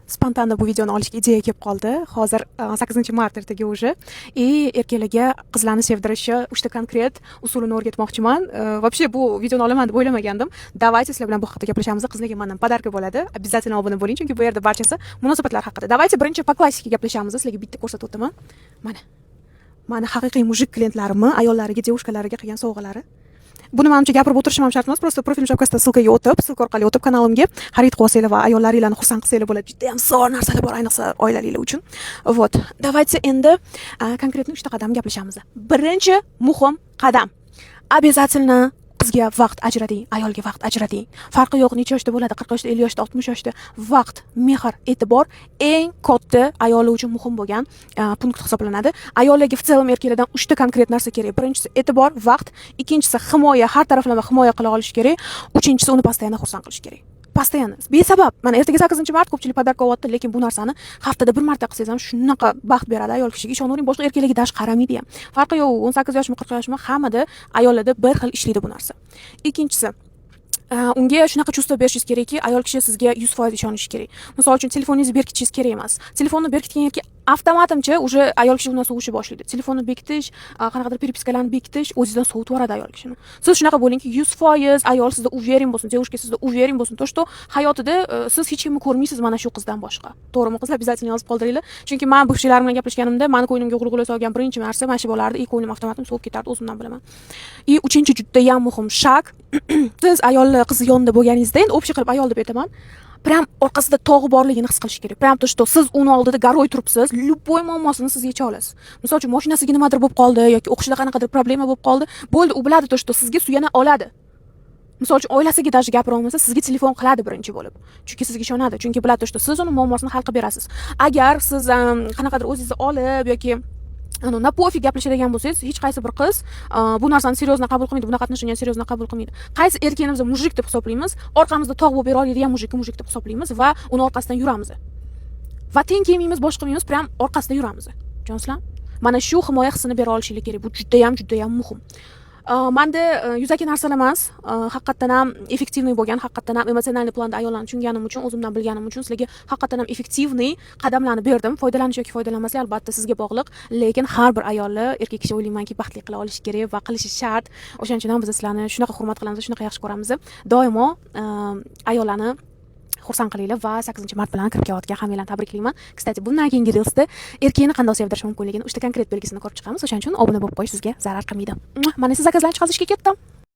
Спонтанно bu videoni olishga ideya kelib qoldi. Hozir 8-mart, ertaga уже, и erkaklarga qizlarni sevdirishi uchta konkret usulini o'rgatmoqchiman. Вообще bu videoni olaman deb o'ylamagandim. Давайте sizlar bilan bu haqida gaplashamiz. Qizlarga mandan подарка bo'ladi. Обязательно obuna bo'ling, chunki bu yerda barchasi munosabatlar haqida. Давайте birinchi по классике gaplashamiz. Sizlarga bitta ko'rsatib o'taman. Mana, mani haqiqiy мужик klientlarimni ayollariga, девушка lariga qilgan sovg'alari. Buni manimcha gapirib o'tirishim ham shart emas, просто profilim shapkasida ссылка ga o'tib, ссылка orqali o'tib, kanalimga xarid qilib olsanglar va ayollaringlarni xursand qilsanglar bo'ladi. Judayam zo'r narsalar bor, ayniqsa oilalilar uchun. Вот, давайте endi конкретно uchta qadam gaplashamiz. Birinchi muhim qadam: обязательно qizga vaqt ajrating, ayolga vaqt ajrating. Farqi yo'q, necha yoshda bo'ladi, 40 yoshda, 50 yoshda, 60 yoshda. Vaqt, mehr, e'tibor eng katta ayollar uchun muhim bo'lgan punkt hisoblanadi. Ayollarga в целом erkaklardan uchta konkret narsa kerak. Birinchisi e'tibor, vaqt, ikkinchisi himoya, har taraflama himoya qila olish kerak, uchinchisi uni постоянно xursand qilish kerak, постоянно, besabab. Mana, ertaga 8-mart, ko'pchilik подарка olyapti, lekin bu narsani haftada bir marta qilsangiz ham shunaqa baxt beradi ayol kishiga, ishonavering, boshqa erkaklarga даже qaramaydi ham. Farqi yo'q, 18 yoshmi, 40 yoshmi, hammada, ayollarda bir xil ishlaydi bu narsa. Ikkinchisi, unga shunaqa чувство berishingiz kerakki, ayol kishi sizga 100% ishonishi kerak. Misol uchun, telefoningizni berkitishingiz kerak emas. Telefonni berkitgan erkak avtomatimcha уже ayol kishi undan sovishni boshlaydi. Telefonni bekitish, qanaqadir переписка larni bekitish o'zingizdan sovutib yuboradi ayol kishini. Siz shunaqa bo'lingki, 100% ayol sizda уверен bo'lsin, девушка sizda уверен bo'lsin, то что hayotida siz hech kimni ko'rmaysiz mana shu qizdan boshqa. To'g'rimi, qizlar? Обязательно yozib qoldiringlar, chunki man бывший larim bilan gaplashganimda mani ko'nglimga g'ulg'ula solgan birinchi narsa mana shu bo'lardi и ko'nglim avtomatim sovib ketardi, o'zimdan bilaman. И uchinchi judayam muhim шаг: siz ayolni, qizni yonida bo'lganingizda, endi общий qilib ayol deb aytaman, прям orqasida tog'i borligini his qilish kerak. Прям то, что siz uni oldida горой turibsiz, любой muammosini siz yecha olasiz. Misol uchun, mashinasiga nimadir bo'lib qoldi yoki o'qishida qanaqadir problema bo'lib qoldi, bo'ldi, u biladi то, что sizga suyana oladi. Misol uchun, oilasiga даже gapira olmasa, sizga telefon qiladi birinchi bo'lib, chunki sizga ishonadi, chunki biladi, что siz uni muammosini hal qilib berasiz. Agar siz qanaqadir o'zingizni olib yoki anu на пофиг gaplashadigan bo'lsangiz, hech qaysi bir qiz bu narsani серьезно qabul qilmaydi, bunaqa отношения серьезно qabul qilmaydi. Qaysi erkakni biz мужик deb hisoblaymiz? Orqamizda tog' bo'lib bera oladigan мужик ni мужик deb hisoblaymiz va uni orqasidan yuramiz va teng kelmaymiz, boshqa qilmaymiz, прям orqasidan yuramiz. Jonsizlar, mana shu himoya hissini bera olishinglar kerak. Bu judayam, judayam muhim. Manda yuzaki narsalar emas, haqiqatdan ham эффективный bo'lgan, haqiqatdan ham эмоциональный planda ayollarni tushunganim uchun, o'zimdan bilganim uchun sizlarga haqiqatdan ham эффективный qadamlarni berdim. Foydalanish yoki foydalanmaslik albatta sizga bog'liq, lekin har bir ayolni erkak kishi, o'ylaymanki, baxtli qila olishi kerak va qilishi shart. O'shaning uchun ham biz sizlarni shunaqa hurmat qilamiz, shunaqa yaxshi ko'ramiz. Doimo ayollarni xursand qilinglar va 8-mart bilan kirib kelayotgan hammanglarni tabriklayman. Кстати, bundan keyingi reelsda erkakni qanday sevdirish mumkinligini uchta konkret belgisini ko'rib chiqamiz. O'shaning uchun obuna bo'lib qo'yish sizga zarar qilmaydi. Mana, siz zakazlarni chiqazishga ketdim.